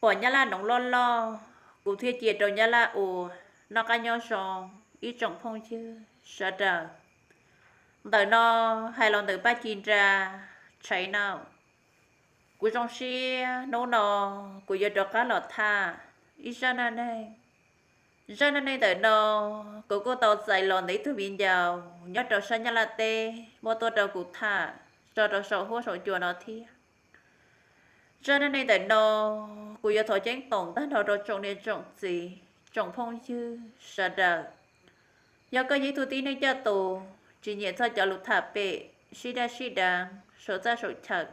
pom Nyab Laj noov loj loj, kuv thiaj cia rau Nyab Laj ua. Noj qab nyob zoo ib tsoom phooj ywg sawv daws. Ntawm no hais los ntawm Paj Ci Nra Tshaiv Naum. Kuv zoo siab hnub no kuv yuav rov qab los tham ib zaj neej neeg. Zaj neej neeg ntawm no kuv kuj tau txais los ntawm ib tug viv ncaus nyob rau sab Nyab Laj teb muab tuaj rau kuv tham tso rau saum huab saum cua no thiab. Zaj neej neeg ntawm no kuv yuav thov ceeb toom tag nrho rau tsoom niam tsoom txiv tsoom phooj ywg sawv daws. Yog koj yog ib tug tib neeg coj tus tsis nyiam txog cov lus tham pem sib daj sib deev saum txaj saum chaw,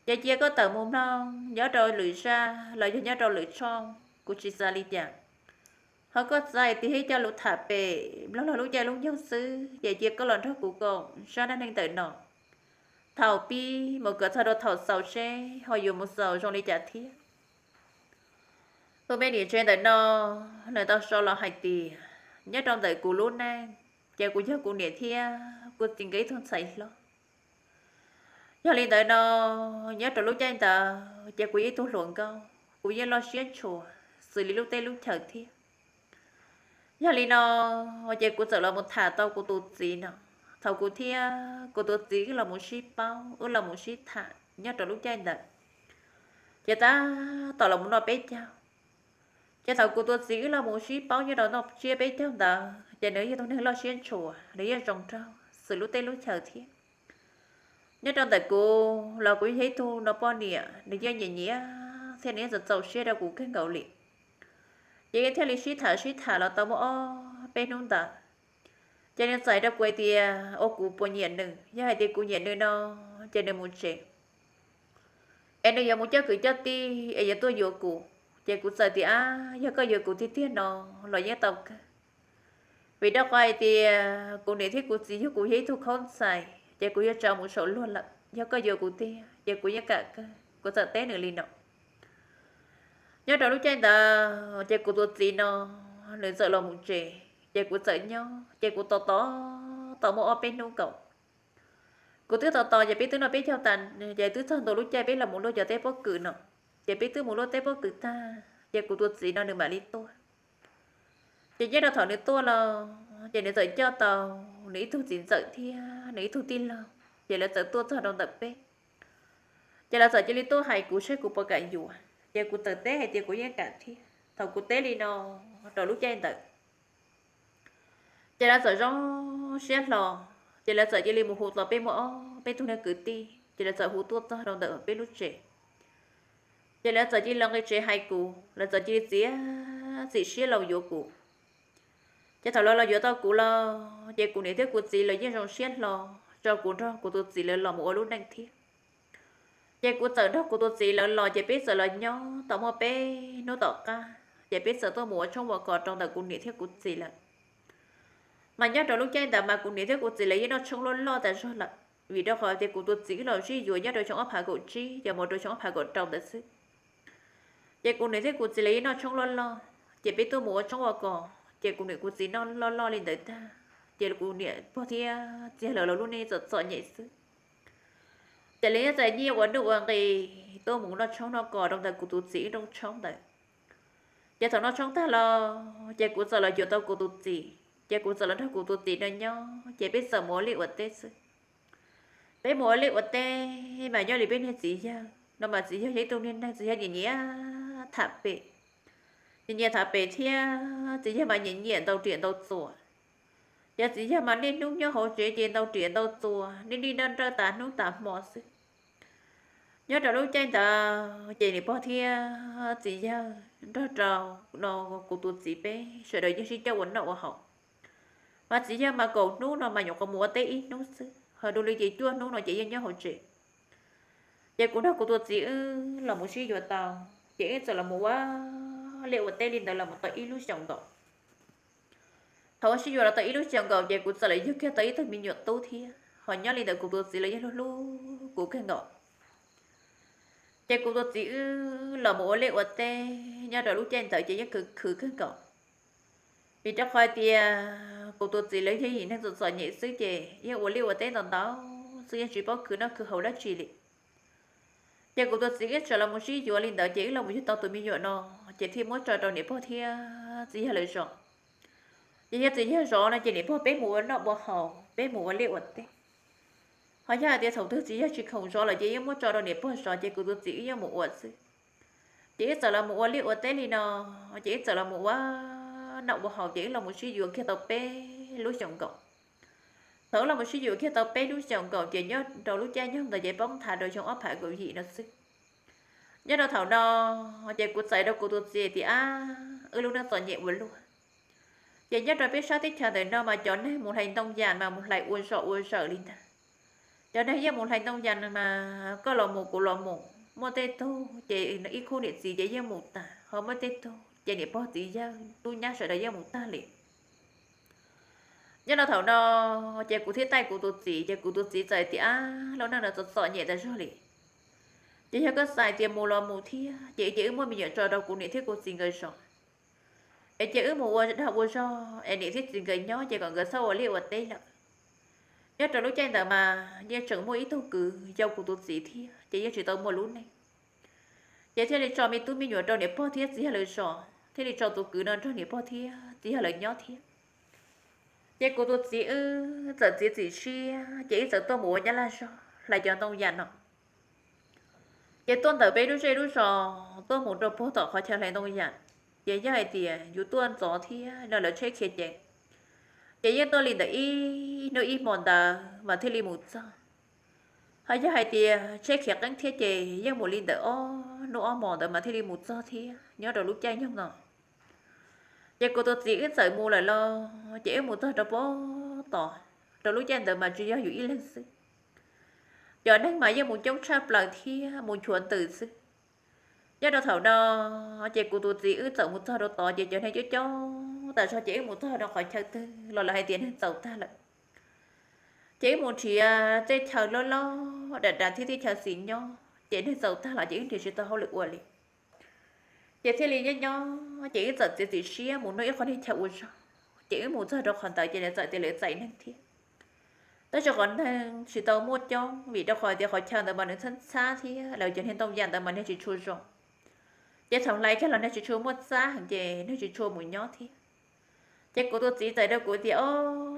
ces cia koj tawm mus mloog nyob rau lwm zaj los yog nyob rau lwm tshooj, kuv tsis xav li cas. Ho koj txais tias ib co lus tham pem mloog los lub caij lub nyoog xwb, ces cia koj los nrog kuv koom zaj neej neeg ntawm no thaum pib mus kom txog rau thaum xaus seb ho yuav mus xaus zoo li cas thiab. Tus me niam tsev ntawm no, nws tau sau los hais tias nyob rau ntawm kuv lub neej, ces kuv yog kuv niam thiab kuv txiv nkawd ib tug ntxhais hlob. Yog li ntawd no, nyob rau lub caij ntawd ces kuv yog ib tug hluas nkauj, kuv yeej loj siab ntshua xws li lub teb lub chaw thiab. Yog li no, ces kuv txawm los mus tham tau kuv tus txiv no. Thaum kuv thiab kuv tus txiv wb los mus sib paub, wb los mus sib tham nyob rau lub caij ntawd, ces tab tom los mus noj peb caug. Ces thaum kuv tus txiv wb los mus sib paub nyob rau noj tsiab peb caug ntawd, ces nws yog tus neeg loj siab ntshua, nws yeej zoo nraug xws lub teb lub chaw thiab. Nyob rau ntawm kuv los kuv yog ib tug no poj niam, nws yeej nyiam nyiam thiab nws yeej txaus txaus siab rau kuv kawg nkaus li. Ces thiaj li sib tham sib tham los tau muaj ob peb hnub ntawd, ces nws txais rau kuv hais tias ua kuv puas nyiam nws, yog hais tias kuv nyiam nws no, ces nws mus tsev, es nws yuav mus coj kwv coj tij es yuav tuaj yuav kuv. Ces kuv txawm tias, ab, yog koj yuav kuv tiag tiag no los yeej tau kawg, vim rau qhov hais tias kuv niam thiab kuv txiv yug kuv yog ib tug khaub ntxhais, ces kuv yuav tso mus saum luag lawm. Yog koj yuav kuv tiag ces kuv yeej kam kawg, kuv txawm teb nws li no. Nyob rau lub caij ntawd ces kuv tus txiv no, nws txawm los mus tsev, ces kuv txawm nyob, ces kuv tos tos tau muaj ob peb hnub nkaus. Kuv twb tos tos ces peb twb noj peb caug tas, ces twb txog ntua lub caij peb los mus luaj cov teb pob kws no, ces peb twb mus luaj teb pob kws tag, ces kuv tus txiv no nws mam li tuaj. Ces nyob rau thaum nws tuaj los, ces nws txawm coj tau nws ib tug txiv ntxawm thiab nws ib tug tij laug, ces lawv txawm tuaj txog rau ntawm peb. Ces lawv txawm cia li tuaj hais kuv saib kuv puas kam yuav, ces kuv txawm teb hais tias kuv yeej kam thiab. Thaum kuv teb li no rau lub caij ntawd, ces lawv txawm zoo siab hlo, ces lawv txawm cia li mus hu tau peb muaj ob peb tug neeg kwv tij, ces lawv txawm hu tuaj txog rau ntawm peb lub tsev. Ces lawv txawm cia li los nqis tsev hais kuv, lawv txawm cia li txiav txim siab los yuav kuv. Ces thaum lawv los yuav tau kuv los, ces kuv niam thiab kuv txiv lawv yeej zoo siab hlo tso kuv nrog kuv tus txiv lawv los mus ua lub neej thiab. Ces kuv txawm nrog kuv tus txiv lawv los, ces peb txawm los nyob tau muaj peb hnub tom qab, ces peb txawm tuaj mus ua tshoob ua kos rau ntawm kuv niam thiab kuv txiv lawv. Mas nyob rau lub caij ntawd mas kuv niam thiab kuv txiv lawv yeej noj tshoob loj loj tas zog lawm, vim rau qhov tias kuv tus txiv wb los sib yuav nyob rau xyoo ob phav kaum tsib ces mus rau xyoo ob phav kaum rau ntawd xwb. Ces kuv niam thiab kuv txiv lawv yeej noj tshoob loj loj, ces peb tuaj mus ua tshoob ua kos, ces kuv niam kuv txiv noj loj loj li ntawd tag, ces kuv niam pog thiab txiv yawg lawv lub neej txom txom nyem xwb. Ces lawv yeej txais nyiaj ua nuj ua nqi tuaj mus noj tshoob noj kos rau ntawm kuv tus txiv wb rooj tshoob ntawd. Ces thaum noj tshoob tag los, ces kuv txawm los yuav tau kuv tus txiv, ces kuv txawm los nrog kuv tus txiv no nyob, ces peb txawm mus ua liaj ua teb xwb. Peb mus ua liaj ua teb mas nyob li peb niag txiv yawg no mas txiv yawg yog ib tug niag neeg txiv yawg nyiam nyiam tham pem, nyiam nyiam tham pem thiab txiv yawg mas nyiam nyiam ntaus riam ntaus txuas. Ces txiv yawg mas niaj hnub nyob hauv tsev ces ntaus riam ntaus txuas, niaj hnub noj nraj tas hnub tas hmo xwb. Nyob rau lub caij ntawd ces niam pog thiab txiv yawg nrog rau no kuv tus txiv peb sawv daws yeej sib coj ua noj ua haus. Mas txiv yawg mas kaum hnub no mas nyuam qhuav mus ua teb ib hnub xwb, ho dua li ces cuaj hnub no ces yeej nyob hauv tsev. Ces kuv nrog kuv tus txiv wb los mus sib yuav tau, ces wb txawm los mus ua liaj ua teb li ntawd los mus tau ib lub xyoos nkaus. Thaum ua sib yuav los tau ib lub xyoos nkaus ces kuv txawm los yug kiag tau ib tug me nyuam tub thiab, ho nyob li ntawd kuv tus txiv los yeej hlub hlub kuv kawg nkaus. Ces kuv tus txiv wb los mus ua liaj ua teb nyob rau lub caij ntawd ces yeej khwv khwv kawg nkaus, vim rau qhov tias kuv tus txiv lawv yog ib neeg txom txom nyem xwb ces yeej ua liaj ua teb ntau ntau xwb, yeej tsis paub khwv noj khwv haus dab tsi li. Ces kuv tus txiv wb txawm los mus sib yuav li ntawd ces wb los mus yug tau tus me nyuam no, ces thiaj muab tso rau niam pog thiab txiv yawg lawv zov. Ces yog txiv yawg zov no ces niam pog peb mus ua noj ua haus, peb mus ua liaj ua teb. Ho yog hais tias thaum twg txiv yawg tsis khoom zov lawm ces yeej muab tso rau niam pog zov ces kuv tus txiv wb yeej mus ua xwb. Ces wb txawm los mus ua liaj ua teb li no, ces wb txawm los mus ua noj ua haus ces wb los mus sib yuav kiag tau peb lub xyoos nkaus. Thaum wb los mus sib yuav kiag tau peb lub xyoos nkaus ces nyob rau lub caij nyoog ntawd ces poob nthav rau xyoo ob phav kaum yim no xwb. Nyob rau thaum no ces kuv txais rau kuv tus txiv tias, ab, wb lub neej txom nyem ua luaj. Ces nyob rau peb sab teb chaws ntawm no mas cov neeg mus hlais ntoo yas mas mus hlais ua zom ua zawm li ntag. Cov neeg yeej mus hlais ntoo yas mas koj los mus kuv los mus, muaj tej tug ces ib khub niam txiv ces yeej mus tas, ho muaj tej tug ces niam pog txiv yawg tub nyab sawv daws yeej mus tag li. Nyob rau thaum no ces kuv thiaj taij kuv tus txiv, ces kuv tus txiv txawm tias, ab, lub neej no txom txom nyem tas zog li. Ces yog koj xav tias mus los mus thiab, ces ces wb muab me nyuam tso rau kuv niam thiab kuv txiv nkawd zov, es ces wb mus ua dag ua zog es niam thiab txiv nkawd nyob ces kom nkawd txhob ua liaj ua teb lawm. Nyob rau lub caij ntawd mas yeej tseem muaj ib tug kwv yau kuv tus txiv thiab ces yeej tsis tau muaj lub neej. Ces thiaj li tso me tub me nyuam rau niam pog thiab txiv yawg lawv zov, thiaj li tso tus kwv no nrog niam pog thiab txiv yawg lawv nyob thiab. Ces kuv tus txiv wb txawm txiav txim siab ces wb txawm tuaj mus ua nyab laj zog hlais cov ntoo yas no. Ces tuaj ntawm peb lub zej lub zos tuaj mus rau puag tom qhov chaw hlais ntoo yas, ces yog hais tias yus tuaj ntxov thiab no lawv tsheb khiav ceev, ces yeej tuaj li ntawm ib hnub ib hmos ntawd mas thiaj li mus txog. Ho yog hais tias tsheb khiav qeeb thiab ces yeej mus li ntawm ob hnub ob hmos ntawd mas thiaj li mus txog thiab nyob rau lub caij nyoog no. Ces kuv tus txiv wb txawm mus lawm los ces wb mus txog rau puag tod, rau lub caij ntawd mas tsis yog yus ib leeg xwb, cov neeg mas yeej mus coob tshaj plaws thiab mus nchuav ntws xwb. Nyob rau thaum no ces kuv tus txiv wb txawm mus txog rau tod ces cov neeg coob coob tas zog ces wb mus txog rau qhov chaw twg los lawv hais tias neeg txaus tag lawm. Ces wb mus nrhiav tej chaw loj loj dav dav thiab tej chaw xis nyob ces neeg txaus tag los ces wb nrhiav tsis tau hauj lwm ua li. Ces thiaj li nyob nyob ces wb txawm txiav txim siab mus noj ib qho niag chaw ua zog, ces wb mus txog rau qhov ntawd ces lawv txawm tias lawv txais neeg thiab. Tab sis qhov neeg tsis tau muaj coob vim rau qhov tias qhov chaw ntawd mas nws txhab txhab thiab lawv cov niag ntoo yas ntawd mas neeg tsis tshua zoo. Ces thaum hlais kiag los neeg tsis tshua muaj txab heev ces neeg tsis tshua mus nyob thiab. Ces kuv tus txiv txais rau kuv tias, o,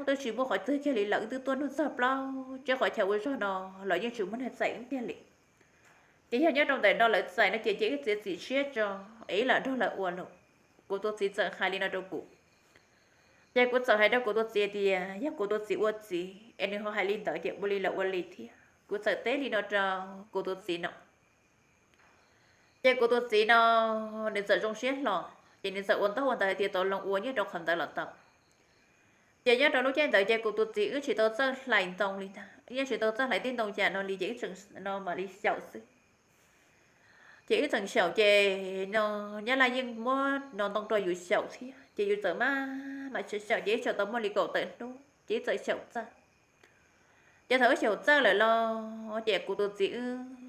twb tsis muaj qhov twg kiag li lawm, wb twb tuaj nug txog plaub tsib qhov chaw ua zog no los yeej tsis muaj neeg txais wb kiag li. Ces yog nyob rau ntawm no lawv txais no ces cia wb txiav txim siab tso es wb lam nrog lawv ua los. Kuv tus txiv txawm hais li no rau kuv. Ces kuv txawm hais rau kuv tus txiv tias yog kuv tus txiv ua txiv es nws ho hais li ntawd ces ua li los ua li thiab. Kuv txawm teb li no rau kuv tus txiv no. Ces kuv tus txiv no nws txawm zoo siab hlo, ces nws txawm ua ntaub ua ntawv hais tias tau loo ua nyob rau qhov ntawd los tau. Ces nyob rau lub caij ntawd ces kuv tus txiv wb tsis tau txawj hlais ntoo li ntag, yeej tsis tau txawj hlais tej ntoo yam no li ces wb tseem no mam li xyaum xwb. Ces wb tseem xyaum ces no nyab laj yeej muab no ntoo rau yus xyaum thiab ces yus txawm maj mam xyaum ces wb xyaum tau muaj li kaum tawm hnub ces wb txawm xyaum txawj. Ces thaum wb xyaum txawj lawm los ces kuv tus txiv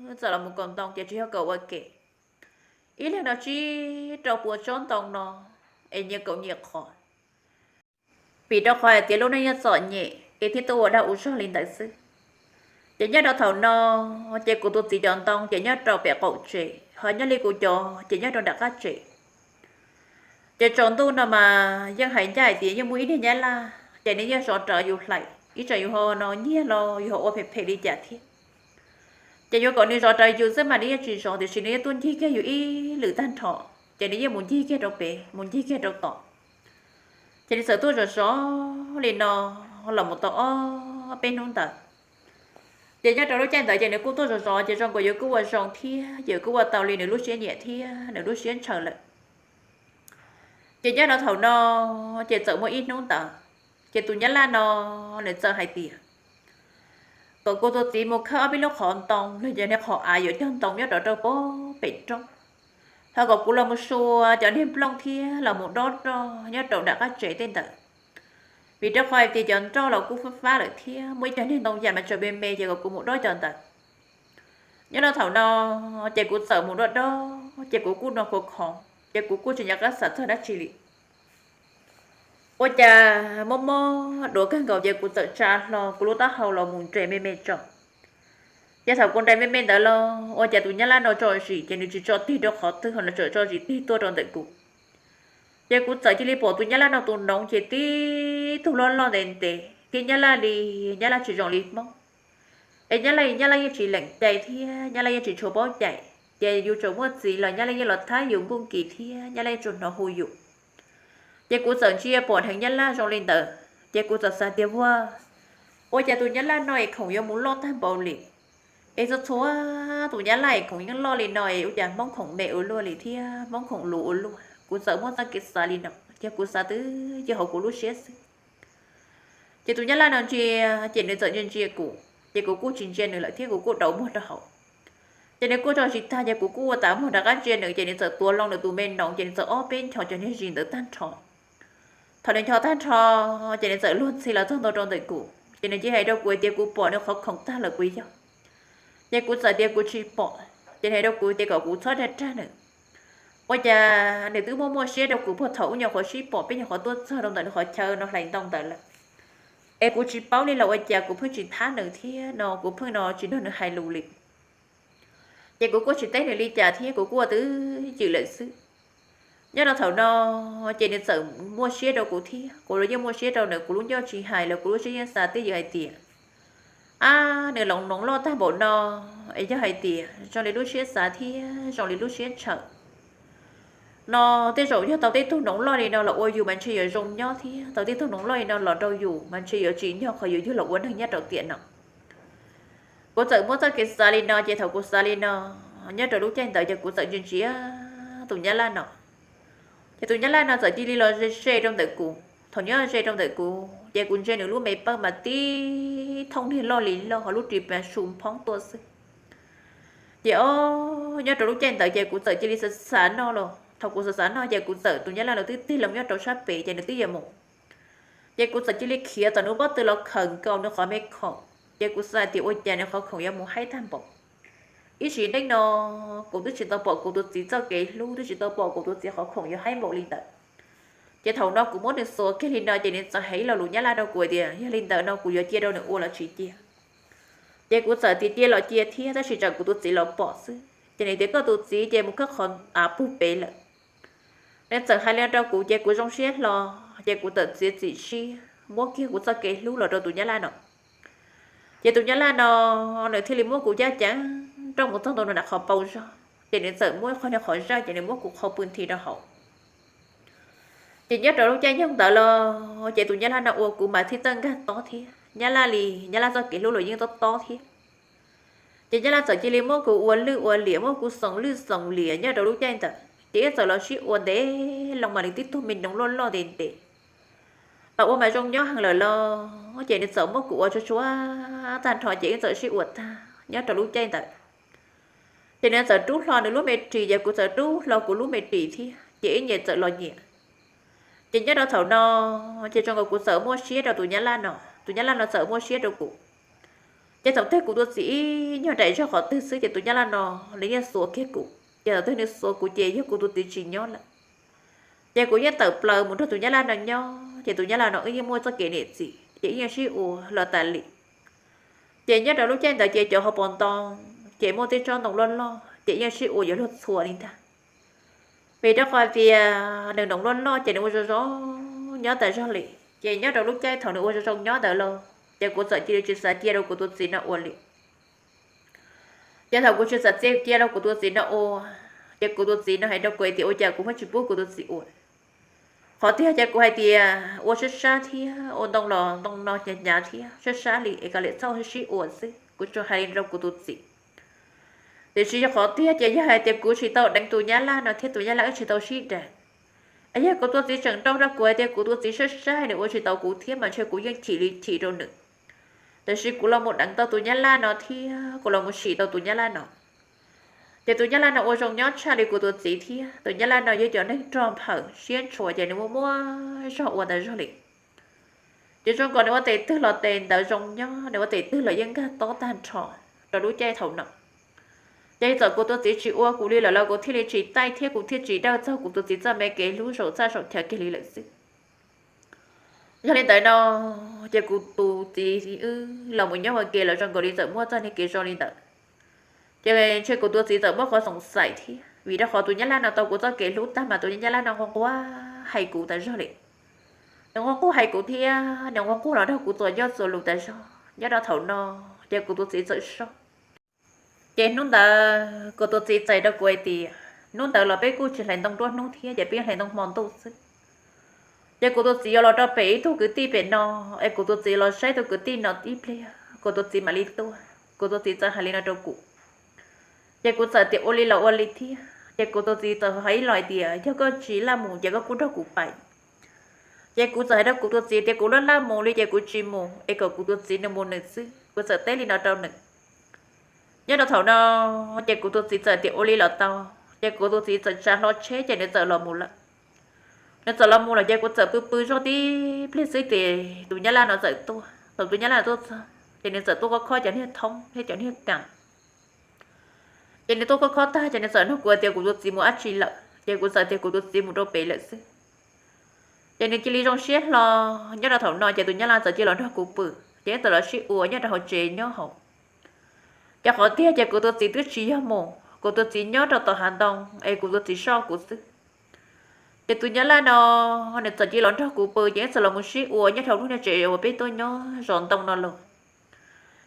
wb txawm los mus kaum ntoo ces tsis yog kaum ua ke, ib leeg no tsib rau pua tsob ntoo no es nyias kaum nyias qhov. Vim rau qhov hais tias lub neej yeej txom nyem es thiaj tuaj ua dag ua zog li ntawd xwb. Ces nyob rau thaum no ces kuv tus txiv cov ntoo ces nyob rau pem qaum tsev, ho nyob li kuv cov ces nyob rau nram qab tsev. Ces tsaus ntuj no mas yeej hais ncaj hais tias yeej muaj ib niag nyab laj ces nws yeej zov rawv yus hlais, ib tsam yus ho no nyiag los yus ho ua phem phem li cas thiab. Ces yuav kom nws zov rawv yus xwb mas nws yeej tsis zov, tiam sis nws yeej tuaj ncig kiag yus ib lwm tag nrho, ces nws yeej mus ncig kiag rau pem mus ncig kiag rau tom. Ces nws txawm tuaj zov zov li no los mus tau ob peb hnub ntawd. Ces nyob rau lub caij ntawd ces nws kuj tuaj zov zov ces zoo nkaus yuav kuj ua zoo thiab ces kuj ua tau li nws lub siab nyiam thiab nws lub siab ntshaw lawm. Ces nyob rau thaum no ces txawm muaj ib hnub ntawd, ces tus nyab laj no nws txawm hais tias kom kuv tus txiv mus khawb ob peb lub qhov ntoo los yog niag qhov av yuav cog ntoo nyob rau rau pem roob, ho kom kuv los mus sua cov niag nplooj thiab los mus dob roj nyob rau nram qab tsev tej ntawd. Vim rau qhov hais tias cov nroj los kuj fab fab lawm thiab muaj ib cov niag ntoo yam mas tseem me me ces kom kuv mus dob cov ntawd. Nyob rau thaum no ces kuv txawm mus dob dob ces kuv kuj no khuv khoov ces kuv kuj tsis nco qab xav txog dab tsi li. Ua cas mob mob duav kawg nkaus ces kuv txawm tsa hlo kuv lub taub hau los mus nres me me tso. Ces thaum kuv nres me me ntawd los ua cas tus nyab laj no tso zis ces nws tsis tso tig rau qhov twg ho nws txawm tso zis tig tuaj rau ntawm kuv. Ces kuv txawm cia li pom tus nyab laj no tus noov ces tib tug loj loj ntev ntev thiab nyab laj li, nyab laj tsis zoo li Hmoob. Es nyab laj, nyab laj yeej tsis lees cai thiab nyab laj yeej tsis tshua paub cai. Ces yus tseem muaj txiv los nyab laj yeej los thab yus nkuj kis thiab nyab laj yeej tsuas hnov hu yus. Ces kuv txawm ntsia pom dheev nyab laj zoo li ntawd ces kuv txawm xav tias, ua, ua cas tus nyab laj no es khoom yuav mus loj tag npaum li. Es txhua txhua tus nyab laj es khoom yeej loj li no es ua cas Hmoob khoom me ua luaj li thiab Hmoob khoom luv ua luaj. Kuv txawm muaj txoj kev xav li no ces kuv xav twb cia hauv kuv lub siab xwb. Ces tus nyab laj no ntsia ces nws txawm ntsia ntsia kuv ces kuv kuj tsis ntsia nws lawm thiab kuv kuj daus muag rau hauv. Ces nws kuj tso zis tag ces kuv kuj ua tas muag rov qab ntsia nws ces nws txawm tuav loo nws tus me noov ces nws txawm ob peb nchos cov niag zis ntawd tag nrho. Thaum nws nchos tag nrho ces nws txawm luag ntxhi los txog ntua rau ntawm kuv ces nws cia hais rau kuv hais tias kuv pom nws qhov khoom tag lawm puas yog. Ces kuv txawm tias kuv tsis pom ces nws hais rau kuv tias kom kuv txhob dag rag nws. Ua cas nws twb muaj muaj siab rau kuv puag thaum ub nyuam qhuav sib pom peb nyuam qhuav tuaj txog rau ntawm nws qhov chaw no hlais ntoo ntawd lawm. Es kuv tsis paub li los ua cas kuv pheej tsis thab nws thiab no kuv pheej no tsis nrog nws hais lus li. Ces kuv kuj tsis teb nws li cas thiab kuv kuj ua twb ywm lawm xwb. Nyob rau thaum no ces nws txawm muaj siab rau kuv thiab kuv los yeej muaj siab rau nws, kuv lub ncauj tsis hais los kuv lub siab yeej xav twj ywm hais tias, ab, nws los noov loj tag npaum no es yog hais tias zoo li lub siab xav thiab zoo li lub siab ntshaw no tej zaum yog tau tej tug noov loj li no los ua yus mas ntshe yuav zoo nyob thiab tau tej tug noov loj li no los rau yus mas ntshe yuav tsim nyog qhov yus yug los ua neeg nyob rau tiam no. Kuv txawm muab txoj kev xav li no ces thaum kuv xav li no nyob rau lub caij ntawd ces kuv txawm ntsia ntsia tus nyab laj no. Ces tus nyab laj no txawm cia li los ze ze rau ntawm kuv. Thaum nyob ze rau ntawm kuv ces kuv ntsia nws lub me pawg mas tib thooj niag loj li loj ho lub ris mas su phoob tuaj xwb. Ces o, nyob rau lub caij ntawd ces kuv txawm cia li xav xav noj los thaum kuv xav xav noj ces kuv txawm tus nyab laj no twb tig loo nyob rau sab pem ces nws twb yuav mus. Ces kuv txawm cia li khiav tom nws pob tw los khawm nkaus nws qhov me khoom. Ces kuv xav tias ua cas nws qhov khoom yuav mus haib tag npaum. Ib sim neej no kuv twb tsis tau pom kuv tus txiv txoj kev hlub, twb tsis tau pom kuv tus txiv qhov khoom yuav haib npaum li ntawd. Ces thaum no kuv muab nws xuas kiag li no ces nws txawm hais ib lo lus nyab laj rau kuv tias yog li ntawd no kuv yuav cia rau nws ua los tsis cia. Ces kuv txawm tias cia los cia thiab tab sis tsam kuv tus txiv los pom xwb ces nws tias koj tus txiv ces mus khawb qhov av puag pem lawm. Nws txawm hais li no rau kuv ces kuv zoo siab hlo, ces kuv txawm txiav txim siab muab kiag kuv txoj kev hlub los rau tus nyab laj no. Ces tus nyab laj no nws thiaj li muab kuv cab ceev nrooj mus txog ntua nram qhov paus zog ces nws txawm muab qhov niag qhov zaj ces nws muab kuv qhau pw nthi rau hauv. Ces nyob rau lub caij nyoog ntawd los ces tus nyab laj no ua kuv mas thiaj txawj nkag tob thiab nyab laj li, nyab laj txoj kev hlub los yeej tob tob thiab. Ces nyab laj txawm cia li muab kuv ua lwj ua liam, muab kuv xoos lwj xoos liam nyob rau lub caij ntawd ces ib txawm los sib ua ntev loo mas nws tib tug me noov loj loj ntev ntev los ua mas zoo nyob heev lawm los ces nws txawm muab kuv ua tsuag tsuag tag nrho ces ib txawm sib ua tag nyob rau lub caij ntawd. Ces nws txawm rub hlo nws lub me ris ces kuv txawm rub hlo kuv lub me ris thiab ces ib nyias txawm los nyias. Ces nyob rau thaum no ces zoo nkaus kuv txawm muaj siab rau tus nyab laj no, tus nyab laj no txawm muaj siab rau kuv. Ces thaum twg kuv tus txiv ib nyuag nraim zog qhov twg xwb ces tus nyab laj no nws yeej xuas kiag kuv, ces thaum twg nws xuas kuv ces yog kuv tus txiv tsis nyob lawm. Ces kuv yeej tawm plaws mus nrog tus nyab laj no nyob ces tus nyab laj no wb yeej muaj txoj kev niam txiv ces wb yeej sib ua los tas li. Ces nyob rau lub caij ntawd ces cov hauv paus ntoo ces muaj tej tsob ntoo loj loj ces yeej sib ua yuav luag txhua li ntag. Vim rau qhov tias nws noov loj loj ces nws ua zoo zoo nyob tas zog li. Ces nyob rau lub caij thaum nws ua zoo zoo nyob ntawd los ces kuv txawm cia li tsis xav cia rau kuv tus txiv no ua li. Ces thaum kuv tsis xav cia rau kuv tus txiv no ua, ces kuv tus txiv no hais rau kuv hais tias ua cas kuv pheej tsis pub kuv tus txiv ua. Qhov tiag ces kuv hais tias ua sab sab thiab ua ntoo los ntoo no hnyav hnyav thiab sab sab li es kav liam txhob sib ua xwb, kuv tsuas hais li rau kuv tus txiv. Tiam sis yog qhov tiag ces yog hais tias kuv tsis tau deev tus nyab laj no thiab tus nyab laj wb tsis tau sib deev, es yog kuv tus txiv tseem nroo rau kuv hais tias kuv tus txiv sab sab nws ua tsis tau kuv thiab mas ntshe kuv yeej chim li chim rau nws. Tiam sis kuv los mus deev tau tus nyab laj no thiab kuv los mus sim tau tus nyab laj no. Ces tus nyab laj no ua zoo nyob tshaj li kuv tus txiv thiab, tus nyab laj no yog cov neeg rog nphawm siab ntshua ces nws muaj muaj zog ua tas zog li. Ces zoo nkaus nws ua tes twg los tes ntawd zoo nyob, nws ua tes twg los yeej nkag tob tag nrho rau lub caij thaum no. Ces txawm kuv tus txiv tsis ua kuv li lawm los kuv thiaj li tsis taij thiab kuv thiaj tsis dawj txog kuv tus txiv txoj me kev hlub saum txaj saum chaw kiag li lawm xwb. Yog li ntawd no, ces kuv tus txiv wb los mus nyob ua ke los zoo nkaus li txawm muaj txoj niag kev zoo li ntawd. Ces ntshe kuv tus txiv txawm muaj qhov xoom xaim thiab, vim rau qhov tus nyab laj no tau kuv txoj kev hlub tag mas tus nyab laj no nquag nquag hais kuv tas zog li. Nws nquag nquag hais kuv thiab nws nquag nquag los nrog kuv txuas ncauj txuas lus tas zog. Nyob rau thaum no ces kuv tus txiv txawm soj. Ces hnub ntawd kuv tus txiv txais rau kuv hais tias, hnub ntawd los peb kuj tsis hlais ntoo nruab hnub thiab ces peb hlais ntoo hmo ntuj xwb. Ces kuv tus txiv yuav los rau pem ib tug kwv tij pem no, es kuv tus txiv los saib tus kwv tij no ib pliag kuv tus txiv mam li tuaj. Kuv tus txiv txawm hais li no rau kuv. Ces kuv txawm tias ua li los ua li thiab. Ces kuv tus txiv txawm hais ib los hais tias, yog koj tsis laj mus ces koj kuj nrog kuv pais. Ces kuv txawm hais rau kuv tus txiv tias kuv laj laj mus li ces kuv tsis mus, es kom kuv tus txiv nws mus nws xwb. Kuv txawm teb li no rau nws. Nyob rau thaum no ces kuv tus txiv txawm tias ua li los tau. Ces kuv tus txiv txawm tsa hlo tsheb ces nws txawm los mus lawm. Nws txawm los mus lawm ces kuv txawm pw pw zoj tib pliag xwb ces tus nyab laj no txawm tuaj. Thaum tus nyab laj no tuaj txog ces nws txawm tuaj khob khob cov niag thoob thiab cov niag kaam. Ces nws tuaj khob khob tag ces nws txawm nug kuv tias kuv tus txiv mus dab tsi lawm, ces kuv txawm tias kuv tus txiv mus rau pem lawm xwb. Ces nws cia li zoo siab hlo. Nyob rau thaum no ces tus nyab laj txawm cia los nrog kuv pw, ces wb txawm los sib ua nyob rau hauv tsev nyob hauv. Ces qhov tiag ces kuv tus txiv twb tsis yog mus, kuv tus txiv nyob rau tom hav ntoo es kuv tus txiv soj kuv xwb. Ces tus nyab laj no nws txawm cia li los nrog kuv pw ces wb txawm los mus sib ua nyob rau lub niag tsev uas peb tuaj nyob zov ntoo no los.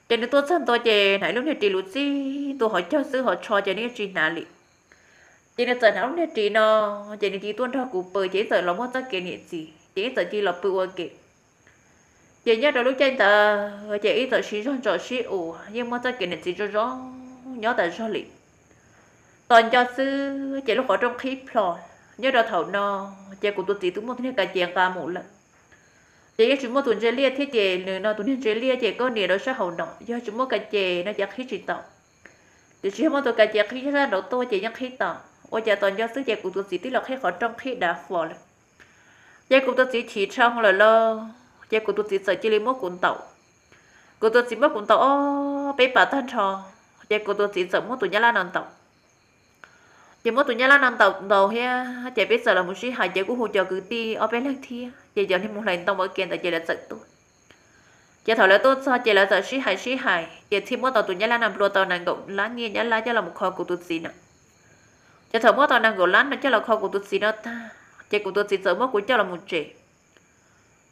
Ces nws tuaj txog ntua ces hnav ib lub niag ris luv txij ntua hauv caug xwb, hauv tsho ces nws yeej tsis hnav li. Ces nws txawm hnav lub niag ris no, ces nws cia li tuaj nrog kuv pw ces wb txawm los muab txoj kev niam txiv ces wb txawm cia li los pw ua ke. Ces nyob rau lub caij ntawd ces wb txawm sib zog ntsos sib ua yeej muab txoj kev niam txiv zoo zoo nyob tas zog li. Tos nco xwb ces lub qhov rooj qhib plho. Nyob rau thaum no ces kuv tus txiv twb muaj tus niag ka ces nqa mus lawm. Ces yeej tsis muaj tus ntse liaj thiab ces nws no tus niag ntse liaj ces koj nias rau sab hauv no, yog tsis muaj ka ces no ces qhib tsis tau. Tiam sis yog muaj tus ka ces qhib sab nraud tuaj ces yeej qhib tau. Ua cas tos nco xwb ces kuv tus txiv twb los qhib qhov rooj qhib dav fo lawm. Ces kuv tus txiv chim dhau lawm lauj, ces kuv tus txiv txawm cia li muab kuv ntaus. Kuv tus txiv muab kuv ntaus ob peb pas tag nrho, ces kuv tus txiv txawm muab tus nyab laj no ntaus. Ces muab tus nyab laj no ntaus ntaus thiab ces peb txawm los mus sib hais ces kuj hu cov kwv tij ob peb leeg thiab ces cov niag mus hlais ntoo ua ke ntawd ces lawv txawm tuaj. Ces thaum lawv tuaj txog ces lawv txawm sib hais sib hais ces thiaj muab tau tus nyab laj no nplua tau nees nkaum lab nyiaj nyab laj coj los mus kho kuv tus txiv no. Ces thaum muab tau nees nkaum lab no coj los kho kuv tus txiv no tag ces kuv tus txiv txawm muab kuv coj los mus tsev.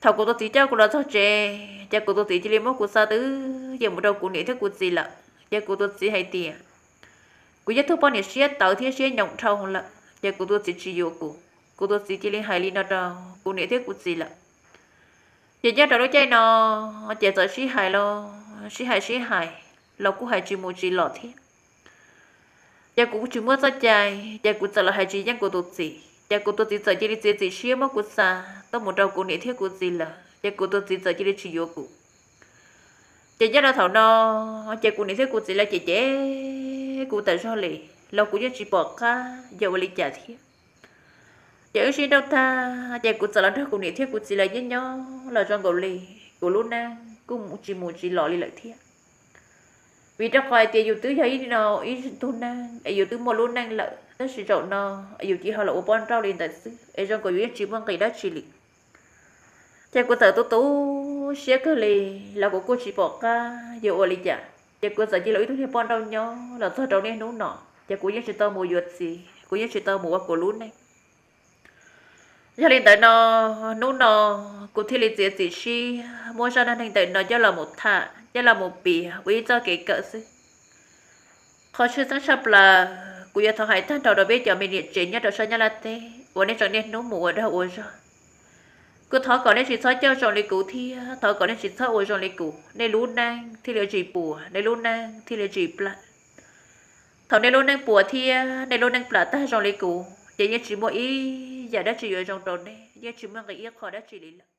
Thaum kuv tus txiv coj kuv los txog tsev ces kuv tus txiv cia li muab kuv xa twb yeej mus rau kuv niam thiab kuv txiv lawm. Ces kuv tus txiv hais tias kuv yog tug poj niam siab tawv thiab siab nyoos dhau lawm ces kuv tus txiv tsis yuav kuv. Kuv tus txiv cia li hais li no rau kuv niam thiab kuv txiv lawm. Ces nyob rau lub caij no ces txawm sib hais los sib hais sib hais los kuj hais tsis mus tsis los thiab. Ces kuv tsis muaj txoj cai ces kuv txawm los hais tsis yeej kuv tus txiv ces kuv tus txiv txawm cia li txiav txim siab muab kuv xa tuaj mus rau kuv niam thiab kuv txiv lawm ces kuv tus txiv txawm cia li tsis yuav kuv. Ces nyob rau thaum no ces kuv niam thiab kuv txiv lawv cem cem kuv tas zog li los kuv yeej tsis pom qab yog ua li cas thiab. Ces wb sib nrauj tag ces kuv txawm los nrog kuv niam thiab kuv txiv lawv nyob nyob los zoo nkaus li kuv lub neej kuj tsis mus tsis los li lawm thiab. Vim rau qhov hais tias yus twb yog ib no ib tug neeg es yus twb muaj lub neej lawm tab sis zaum no es yus cia li ho los ua poj nrauj li ntawd xwb es zoo nkaus yus yeej tsis muaj nqis dab tsi li. Ces kuv txawm tu tu siab kawg li los kuv kuj tsis pom qab yuav ua li cas ces kuv txawm cia li ua ib tug niag poj nrauj nyob los txog rau niaj hnub no. Ces kuv yeej tsis tau mus yuav txiv, kuv yeej tsis tau mus ua kuv lub neej. Yog li ntawd no, hnub no kuv thiaj li txiav txim siab muab zaj neej neeg ntawm no coj los mus tham coj los mus piav ua ib txoj kev kawm xwb. Qhov tshwj xeeb tshaj plaws kuv yuav thov hais tag nrho rau peb cov me niam tsev nyob rau sab Nyab Laj teb uas nej tseem niaj hnub mus ua dag ua zog, kuv thov kom nej tsis txhob coj zoo li kuv thiab thov kom nej tsis txhob ua zoo li kuv, nej lub neej thiaj li tsis puas, nej lub neej thiaj li tsis plam. Thaum nej lub neej puas thiab nej lub neej plam tag zoo li kuv ces yeej tsis muaj ib yam dab tsi yuav zoo rau nej, yeej tsis muaj nqis ib qho dab tsi li lawm.